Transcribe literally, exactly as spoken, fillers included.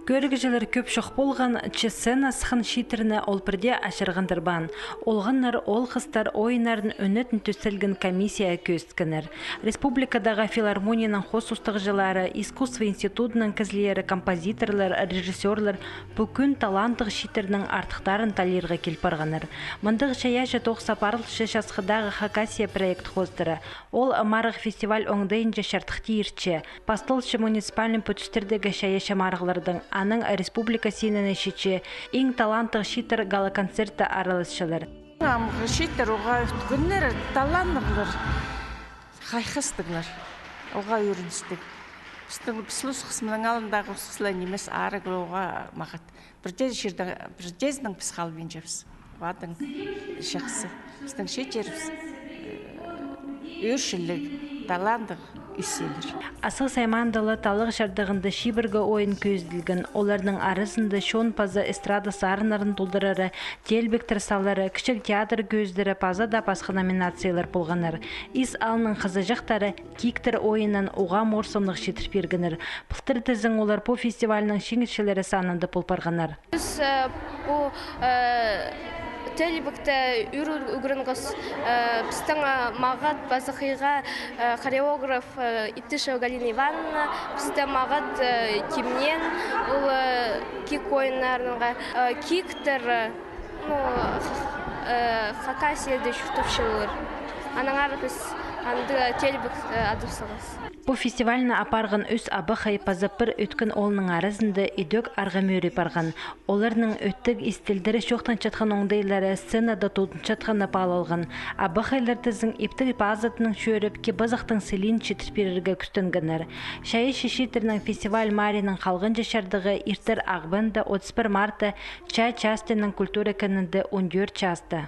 Кӧрігҷілер кӧп чох полған, че сцена сыххан чииттерні ол пірдее ачырғандырбаан. Олғаннар, ол хыстар ойыннарын ӱнетін тӧстелген комиссияа кӧзіткеннер. Республикадағы филармонияның хоос устағҷылары, искусство институдының кізілері, композиторлар, режиссёрлар пу кӱн таланттығ чииттернің артыхтарын талирға кил парғаннар. Мындағ чайаачы тоғыс апарылча часхыдағы «Хакасия» проект хоостыра. Ол марығ фестиваль оңдайынҷа чардыхти иртче. Пасталча муниципальный пӱдістердегі чайаачы марығлардаң, анаң республика синіне читче иң таланттығ чииттер гала-концертте араласчалар. Амғы чииттер уғаа ӧткіннер, таланнығлар, хайхастығлар, уғаа ӧріністіг. Пістің, піс ле ус хыс, мының алнындағы ус хыс ла нимес, арығлар уғаа мағат. Пірдеезі чирде, пірдеезінең піс халбинчабыс. Вадың чахсы. Пістің чииттерібіс, э, ӧрчіліг, таланттығ ӧсчелер. Асхыс аймаанда ла таллағ чардығында чибіргі ойын кӧзіділген. Оларның аразында чон паза эстрада сарыннарын толдырары, теелбектер салары, кічіг театр кӧзідері паза даа пасха номинациялар полғаннар. Ис алнының хызыҷахтары кииктер ойыннаң уғаа морсымнығ читір пиргеннер. Пылтыр тізең олар пу фестивальның чиңісчілері санында пол парғаннар. Піс, э, пу, э, теелбекті ӱр-, ӱгренгебіс, э, пістің, э, мағат паза хыйға, э, хореограф, э, Иптышева Галина Ивановна, пісті мағат, э, тимнеен, ол, э, киик ойыннарынға, э, кииктер, э, ну, х-, э, Хакасияда чуртапчалар. Аннаңар піс андағ теелбек, э, адап салғабыс. Пу фестивальны апарған ӱс абахай паза пір ӧткін оолның аразында идӧк арғымӧрей парған. Оларның ӧттіг ис-тілдері чоохтанчатхан оңдайлары сценада тудынчатханы паалалған. Абахайлар тізең иптіг пазынаң чӧріп, кип-азахтың сілиин читір пирерге кӱстенгеннер. Чайаачы чииттернің фестиваль марығының халғанҷы чардығы иртер Ағбанда отыс пір мартта чаа частинаң культура кінінде он тӧрт часта.